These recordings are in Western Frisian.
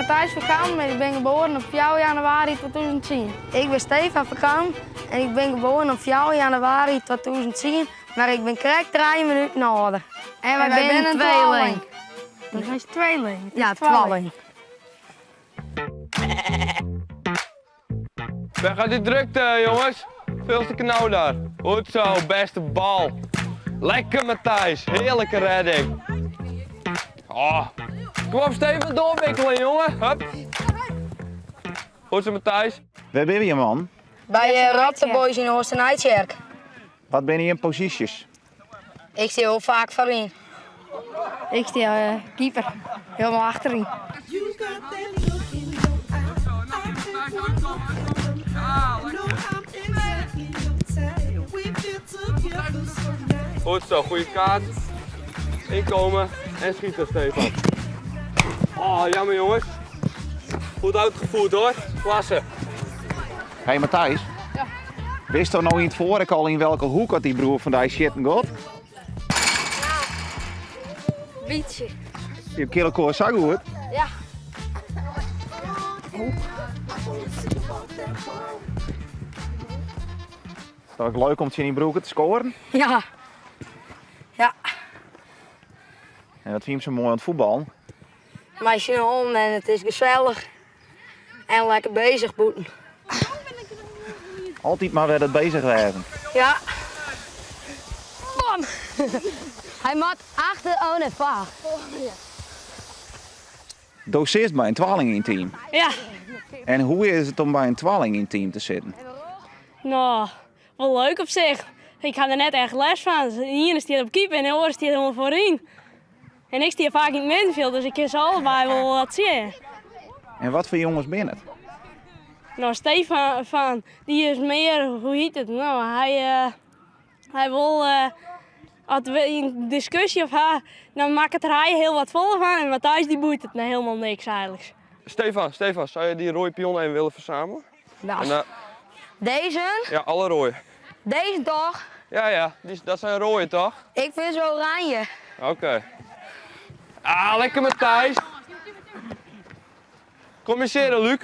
Matthijs van Kamp en ik bin geboren op 4 januari 2010. Ik bin Stefan van Kamp en ik bin geboren op 4 januari 2010, mar ik bin krekt trije minuten âlder. En wy binne in tweeling. Dat is tweeling? Ja, twalling. Weg uit die drukte, jongens. Veel te knauw daar. Goed zo, beste bal. Lekker Matthijs, heerlijke redding. Oh. Kom op Steven, doorwikkelen jongen. Hup. Goed zo Matthijs. Wêr binne we, man? By uh, Ropta Boys yn Oosterniekerk. Wat binne jim posysjes? Ik stean hiel faak foaryn. Ik stean uh, keeper, hielendal achteryn. Goed zo, goede kaart. Inkomen en schieten, Stefan. Oh, jammer jongens. Goed uitgevoerd hoor. Klasse. Hey Matthijs. Ja. Witsto no yn it foar ek al yn welke hoek oft dy broer fan dy sjitten giet? Bytsje. Je kenne elkoar sa goed. Ja. Is it leuk om tsjin dyn broerke te skoaren? Ja. Ja. En wat fynst sa moai oan it fuotballen? Mei syn allen en it is gesellich en lekker beuzich bûten. Altyd mar wer dat beuzich wêzen. Ja. Bam! Hy moat achter, oh nee, foar. Do sitst by in twalling yn it team. Ja. En hoe is it om by in twalling yn it team te sitten? No, wol leuk op sich. Ik ha der net echt lêst fan. De iene stiet op keeper en de oare stiet helemaal foaryn. En ik stean faak yn it middenfjild, dus ik kin se allebei wol wat sjen. En wat foar jonges binne it? No, Stefan fan, dy is mear, hoe hjit it? No, hy, uh, hy wol, uh, as we in diskusje of ha, dan makket er hy hiel wat folle fan en Matthijs dy boeit it helemaal niks eigenlijk. Stefan, Stefan, zou je die rode pion even willen verzamelen? Nou, En, uh, deze? ja, alle rode. Deze toch? Ja, ja, die, dat zijn rode toch? Ik fyn se oranje. Oké. Ah, lekker Matthijs. Communiceren, Luc.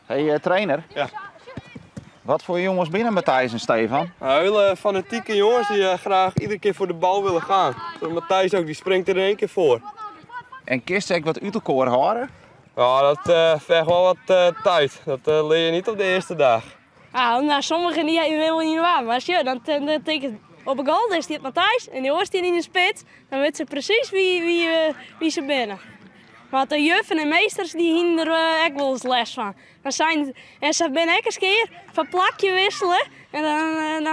Hey eh, trainer. Ja. Wat foar jonges binne Matthijs en Stefan? Hele fanatieke jongens die eh, graag iedere keer voor de bal willen gaan. Zoals Matthijs ook, die springt er in één keer voor. En kinst se ek wat út elkoar hâlde? Ja, dat eh, vergt wel wat eh, tijd. Dat eh, leer je niet op de eerste dag. Ah, nou, sommigen die hebben helemaal niet waar. Maar sjoch, dan, dan tink ik op de goal, dêr stiet Matthijs en dy oar stiet yn de spits. Dan witte se presys wie, wie, eh, wie se binne. Want de juffen en meesters dy hienen der eh, ek wolris lêst fan. Dan seinen, en se binne ek ris kear fan plakje wissele. En dan, eh,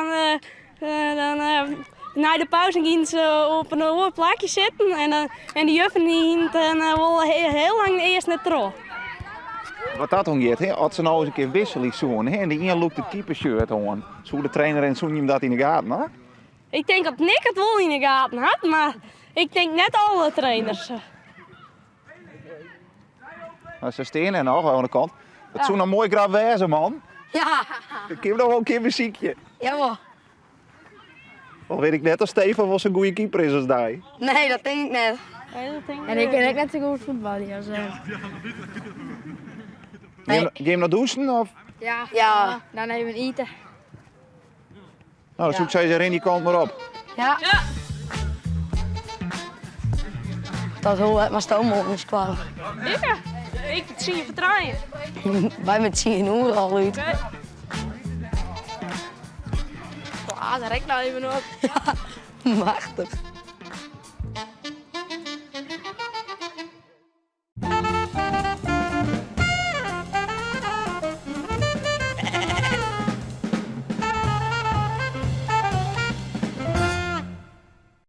dan, dan nei de pauze gienen se op in oar plakje sitten. En, en de juffen dy hienen it dan wol hiel lang earst net troch. Wat dat oangiet, hè, as se no ris in kear wikselje soene hè, en de ien lûkt it keepershirt oan, soe de trainer en soene jim dat yn de gaten ha? Ik tink dat Nick it wol yn de gaten hat, mar ik tink net alle trainers. Nou, se steane der noch oan de kant. Dat soe noch moai grap wêze, man. Ja. Ik kin noch wol in kear besykje. Jawol. Al wit ik net oft Stefan wol sa'n goede keeper is as dy. Nee, dat tink ik net. Nee, dat tink ik En ik kin ek net sa goed fuotbalje as hem. Gean jim noch dûsen of? Ja. Ja. Dan even ite. No, dan soe ik sizze, rin dy kant mar op. Ja. Dat hoe het maar stoom op skoalle. Ja, ik tsien foar trijen. Wy binne tsien oere al út. Ah, daar rek nou even op. Ja, machtich.